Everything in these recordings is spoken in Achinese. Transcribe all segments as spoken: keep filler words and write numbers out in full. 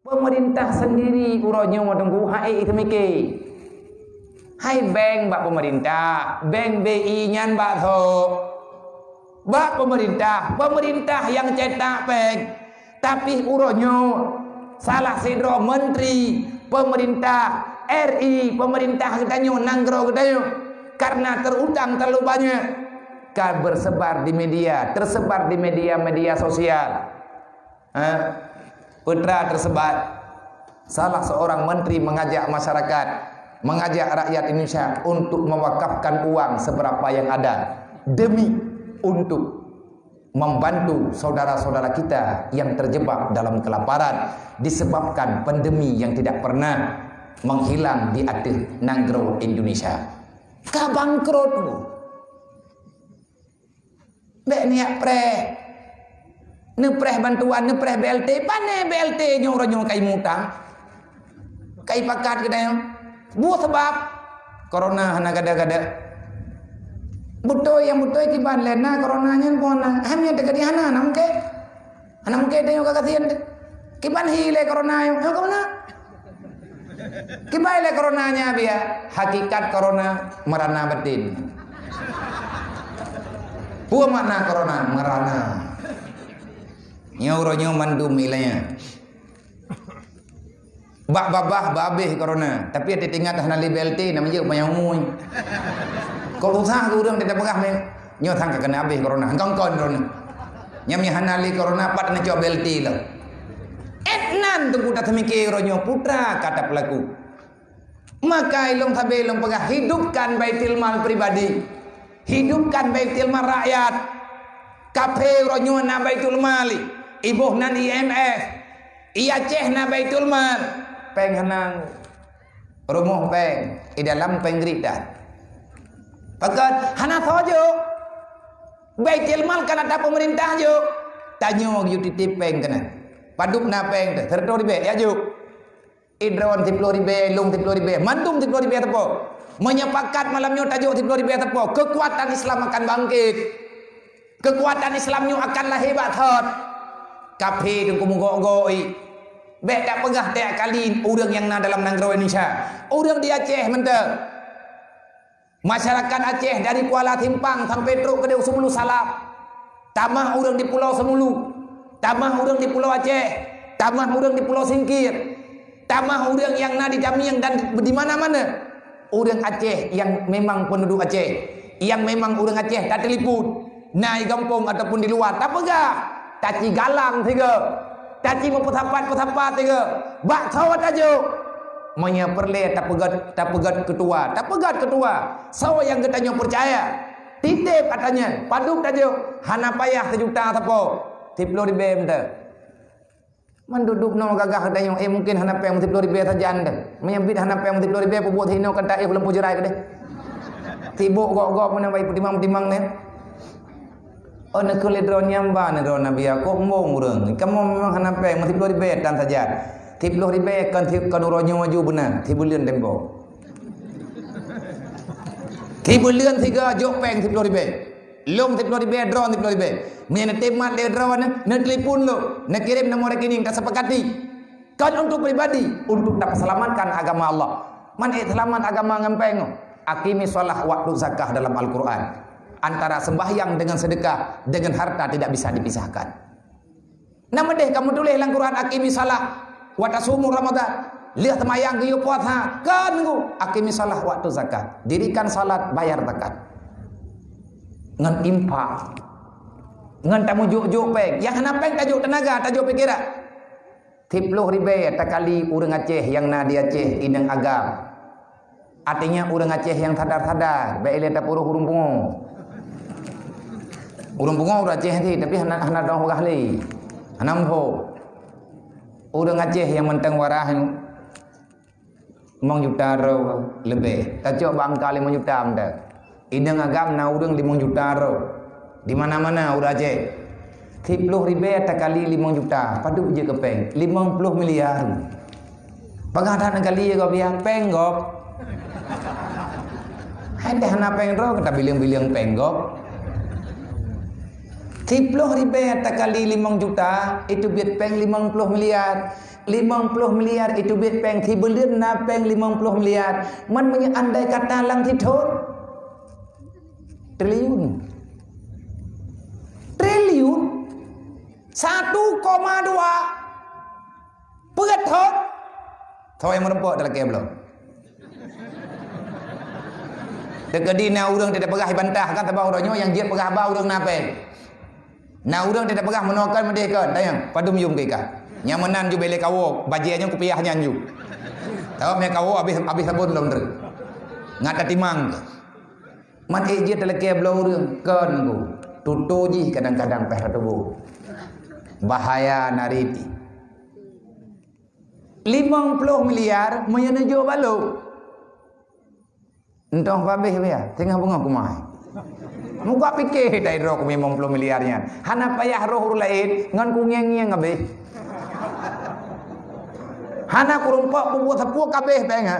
Pemerintah sendiri uroe nyoe Teungku hai teumike. Hai bank bak pemerintah, bank B I nyan bak tho. Bak pemerintah, pemerintah nyang cetak bank. Tapi uroe nyoe salah sidroe menteri pemerintah R I, pemerintah geutanyoe, nanggroe geutanyoe, karena terutang terlalu banyak, ka bersebar di media, tersebar di media-media sosial. Ha? Peue tersebar, salah seorang menteri mengajak masyarakat, mengajak rakyat Indonesia untuk mewakafkan uang seberapa yang ada demi untuk membantu saudara-saudara kita yang terjebak dalam kelaparan disebabkan pandemi yang tidak pernah menghilang di ateueh nanggroe Indonesia. Ka bangkrot. Bèk neujak preh. Neupreh bantuan, neupreh B L T. Pané B L T nyoe uroe nyoe kai mutang? Kai pakat geutanyoe. Buet sabab corona hana gada-gada. Beutôi nyang beutôi kiban lé na corona nyan pun na. Hai meunyoe teuka di hana, hana mungken. Hana mungken tanyoe ka gasien teuh. Kiban hi lé corona nyoe, nyoe ka meunan. Kiban lé corona nyan biya. Hakikat corona meurana batin. Peue makna corona? Meurana. Nyoe uroe nyoe mandum ilanya. Bak babah babeh corona, tapi teuingat hana lé B L T na meujeuet panyang umui. Kok susah keu ureueng teupeugah meh, nyoe sang ka keuneuk abeh corona, kongkon droeneuh. Nyang meuhana lé corona pat neucok B L T lom. Ét nan teungku taseumike uroe nyoe putra ka tapeulaku. Maka ilong sabe ilong peugah hidupkan baitul mal pribadi. Hidupkan baitul mal rakyat. Kaphé uroe nyoe na baitul mal, iboh nan I M F. I Aceh na baitul mal, péng hana. Rumoh péng, i dalam péng grit dah. Pakon hana soe jok. Baitul mal kan ata pemerintah jok. Tanyoe geuyue titip péng keunan. Padub na péng teuh, seratus ribèe, ya jok. I droen siploh ribèe, lôn siploh ribèe, mandum siploh ribèe teupeu. Meunyoe pakat malam nyoe tajok siploh ribèe teupeu, keukuatan Islam akan bangkit. Keukuatan Islam nyoe akan lahé bak thot. Kaphé teungku meugok-gok i. Bèk tapeugah tiep kali ureueng nyang na dalam nanggroe Indonesia. Ureueng di Aceh mantong. Masyarakat Aceh dari Kuala Simpang sampai trok keudéh u Seumulu Salam. Tamah ureueng di Pulo Seumulu. Tamah ureueng di Pulo Aceh. Tamah ureueng di Pulo Singkir. Tamah ureueng nyang na di Damieng dan di mana-mana. Ureueng Aceh nyang memang penduduk Aceh, nyang memang ureueng Aceh tatelepon, na i gampông ataupun di luwa, tapeugah, taci galang sigoe, taci meupeusapat-peusapat sigoe, bak soe tajok. Meunyoe peureulèe tapeugèt, tapeugèt keutua, tapeugèt keutua. Soe nyang geutanyoe peucaya, titip ata nyan, padub tajok, hana payah sijuta sapo, siploh ribèe mantong. Man dudoe noe gagah geutanyoe, eh, mungken hana péng meusiploh ribèe sajan deh. Meunyoe biet hana péng meusiploh ribèe, peubuet hinoe kan taéh lam pujeurai keudeh. Sibok gok-gok meunan bai peutimang-timang nyan. Oh, neukheun lé droe nyan ba, nyan droe Nabi Yakub mbong ureueng. Kamoe memang hana péng meusiploh ribèe tan sajan. Siploh ribèe kon si-, kon uroe nyoe aju beuna, sibuleuen tempo. Sibuleuen sigoe jok péng siploh ribèe. Lôn siploh ribèe, droe siploh ribèe. Meunyoe neutem mat lé droe nyan, neutelepon lôn, neukirém nomor rekening, tasepakati. Kon untuk pribadi, untuk tapeuselamatkan agama Allah. Man ék seulamat agama ngon péng? Aqimi shalah wa atu zakah dalam Al-Quran. Antara sembahyang dengan sedekah, dengan harta tidak bisa dipisahkan. Na meudeh kamoe tuléh lam Quran, "Aqimi shalah wa tasumu Ramadan." Lheueh seumayang geuyue puasa, kon nunggu, "Aqimi shalah wa atu zakat." Dirikan salat, bayar zakat. Ngon infak. Ngon tameujok-jok péng. Nyang hana péng tajok teunaga, tajok pikeran. Siploh ribèe takali ureueng Aceh nyang na di Aceh inong agam. Artinya, ureueng Aceh nyang sadar-sadar, bèk ilèe tapeuruh ureueng pungo. Ureueng pungo ureueng Aceh cit, tapi hana, hana dong peugah lé. Hana muphom. Ureueng Aceh nyang mantong waras nyoe limong juta droe leubeh. Tacok bak angka limong juta mantong. Inong agam na ureueng limong juta droe. Di mana-mana ureueng Aceh. Siploh ribèe takali limong juta, padub jeuet keu péng? Limong ploh miliar. Peugah that neugali gob, ya, péng gob. Hai teuh hana péng droe, ka tabileung-bileung péng gob. Siploh ribèe takali limong juta, itu biet péng limong ploh miliar. Limong ploh miliar itu biet péng, sibuleuen na péng limong ploh miliar. Man meunyoe andai kata lam sithon, triliun. Triliun? Satu koma dua. Peuet thon. Thon nyang meureumpok talakée bloe. Teukeudi na ureuëng teupeugah bantah kan, sabab uroe nyoe nyang jeuet peugah haba ureuëng na péng. Na ureuëng teupeugah meunoe kan meudeh kan, tanyong, padum yum keu ikah. Nyang meunan ju bèk lé kawoe, bajée nyan kupiah nyan ju. Sabab mé kawoe habéh, habéh sabon lom treuk. Ngat tatimang keu. Man ék jeuet talakée bloe ureuëng, kon ku. Tutoe jih kadang-kadang péh tatuboh. Bahaya narit. Limong ploh miliar meunyoe neujok balok. Entong pabéh biya, teungoh beungoh kumai. Muka piké dai droe ku limong ploh miliar nyan. Hana payah roh ureuëng laén ngon ku ngieng-ngieng habéh. Hana kurumpok kubuet sapeue kabéh péng ha.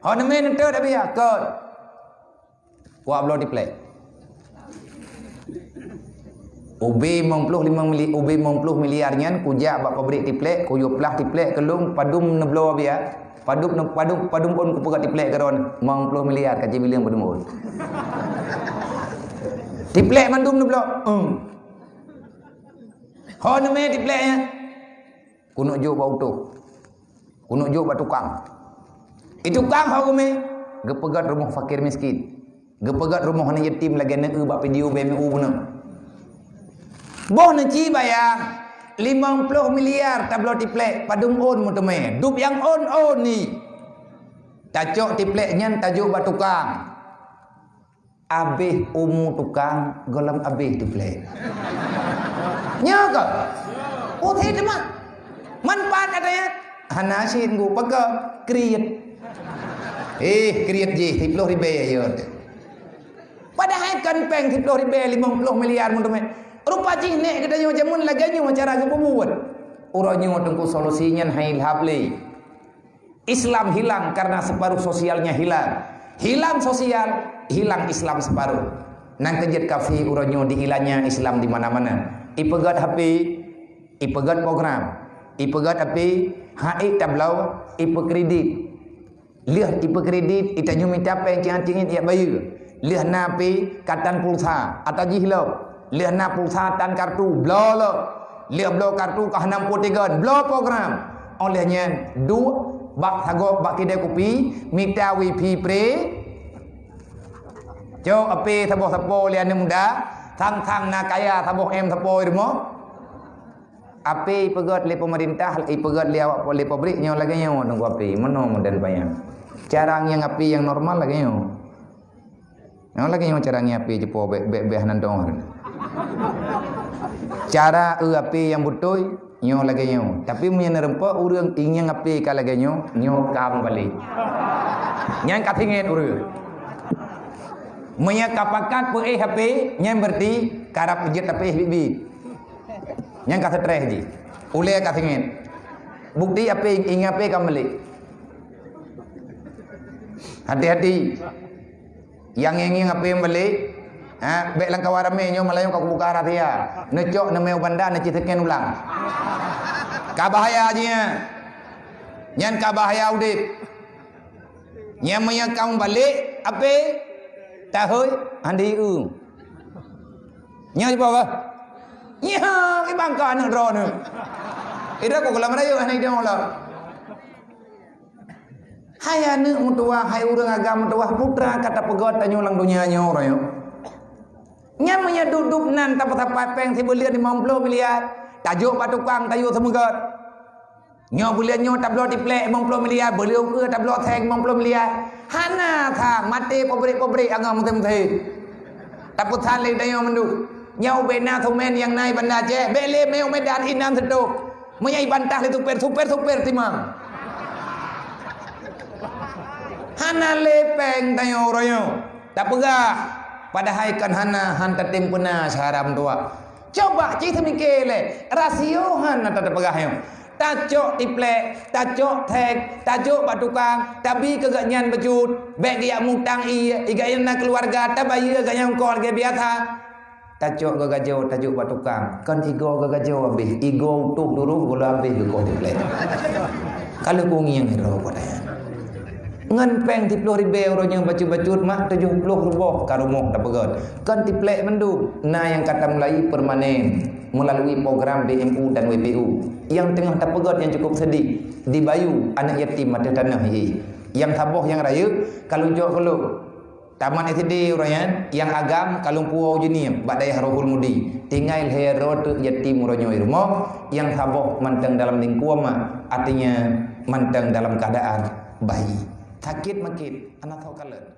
Ho neumé neuteuet habéh ya, kon. Kuak bloe tiplek. Ubé limong ploh limong mili-, ubé limong ploh miliar nyan kujak bak pabrik tiplek, kuyue plah tiplek keu lôn, padum neubloe biya. Padum ne-, padum, padum ôn kupeugah tiplek keudroe, limong ploh miliar ka jibileung padum ôn. Tiplek mandum neubloe. Hmm. Ho neumé tiplek nyan. Keuneuk jok bak utôh. Keuneuk jok bak tukang. Di tukang ho geumé, geupeugét rumoh fakir miskin. Geupeugét rumoh aneuk yatim lagée neue bak video B M U bunoe. Boh neuci bayang, limong ploh miliar tabloe tiplek, padum ôn meuteumé. Dub nyang ôn-ôn ni. Tacok tiplek nyan tajok bak tukang. Abéh umu tukang, gohlom abéh tiplek. Nyoe keuh? Putéh teuma. Manfaat ada nyan? Hana cit ngu, pakon? Kriet. Eh, kriet jih, siploh ribée ya. Padahai kon péng siploh ribée, limong ploh miliar meuteumé. Rupa jih nék geutanyoe jameun lagée nyoe cara geupeubuet. Uroe nyoe Teungku solusi nyan hai lhab lé. Islam hilang karena separuh sosialnya hilang. Hilang sosial, hilang Islam separuh. Nyang keujeuet kafé uroe nyoe diilanya Islam di mana-mana. Ipeugét H P, ipeugét program, ipeugét H P, hai tabloe, ipeukredit. Lheueh ipeukredit, itanyoe mita péng cingit-cingit ijak bayeue. Lheueh na pih ka tan pulsa, ata jih lom. Lheueh na pulsa tan kartu, bloe lom. Lheueh bloe kartu ka hana muphom tigon, bloe program. Óh lheueh nyan, duek bak sagoe bak kidai kupi, mita wifi free. Cok H P saboh sapo lé aneuk muda, sang-sang na kaya saboh M sapo di rumoh. H P ipeugét lé peumeurintah, ipeugét lé awak lé pabrik nyoe lagée nyoe Teungku H P. Meunoe model panyang. Cara ngieng H P nyang normal lagée nyoe. Nyoe lagée nyoe cara ngieng H P jipo bék, bék, bék hana dong. Cara eu H P nyang beutôi nyoe lagée nyoe. Tapi meunyoe neureumpok ureuëng ingieng H P ka lagée nyoe, nyoe ka meubalek. Nyan ka singet ureuëng. Meunyoe ka pakat peuéh H P, nyan berarti karab jeuet H P biet-biet. Nyang ka stres jih. Ulée ka singet. Bukti H P, ingieng H P ka meubalek. Hati-hati. Nyang ingieng H P meubalek, ha, bék lam kawan ramé nyoe malam nyoe ka kubuka rahsia. Neucok neumé u banda neuci scan ulang. Ka bahaya jih nyan. Nyan ka bahaya udeb. Nyang meunyoe ka meubalek, H P tahôi handi eu. Nyoe sipa bah? Nyoe, i bangka aneuk droeneuh. Ira ku keulam rayeuk hana idong lah. Hai aneuk meutuwah, hai ureuëng agam meutuwah, putra ka tapeugét tanyoe lam donya nyoe uroe nyoe. Nyan meunyoe duek-duek nan tapeusapat péng sibuleuen limong ploh miliar, tajok bak tukang tayue seumeugét. Nyoe buleuen nyoe tabloe tiplek limong ploh miliar, buleuen ukeue tabloe seng limong ploh miliar. Hana sang maté pabrik-pabrik angoh musém-musém. Tapeusan lé tanyoe mandum. Nyoe ubé na semen nyang na i Banda Aceh, bék lé mé u Medan inan seutôh. Meunyoe ibantah lé supir, supir, supir timang. Hana lé péng tanyoe uroe nyoe. Tapeugah, padahai kan hana, han tatem peuna syara meutuwah. Coba cit seumiké lé, rasio hana tapeugah nyoe. Tacok tiplek, tacok thek, tajok bak tukang, tabi keu gobnyan bacut, bék geujak mutang ie, i gobnyan na keuluwarga, tabayeue gobnyan ongkos lagée biasa. Tacok geugajoe tajok bak tukang, kon igoe geugajoe habéh, igoe utoh duroh gula habéh geukoh tiplek. Kalau kungieng iro pada. Ngon péng siplôh ribée uroe nyoe bacut-bacut mak tujoh plôh ruboh ka rumoh tapeugöt. Kon tiplek mandum, na nyang ka tamulai permanen meulalu program B M U dan W P U. Nyang teungoh tapeugöt nyang cukup sedih, di Bayu aneuk yatim ateueh tanoh ié. Nyang saboh nyang rayeuk ka lôn cok keu lôn. Tamat S D uroe nyan, nyang agam ka lôn puwoe jeunie bak dayah Rohul Mudi. Tinggai lhée droe teuk yatim uroe nyoe rumoh, nyang saboh mantong dalam lingkuang mak, artinya mantong dalam keadaan bayi. Sakét makét, hana soe kalon.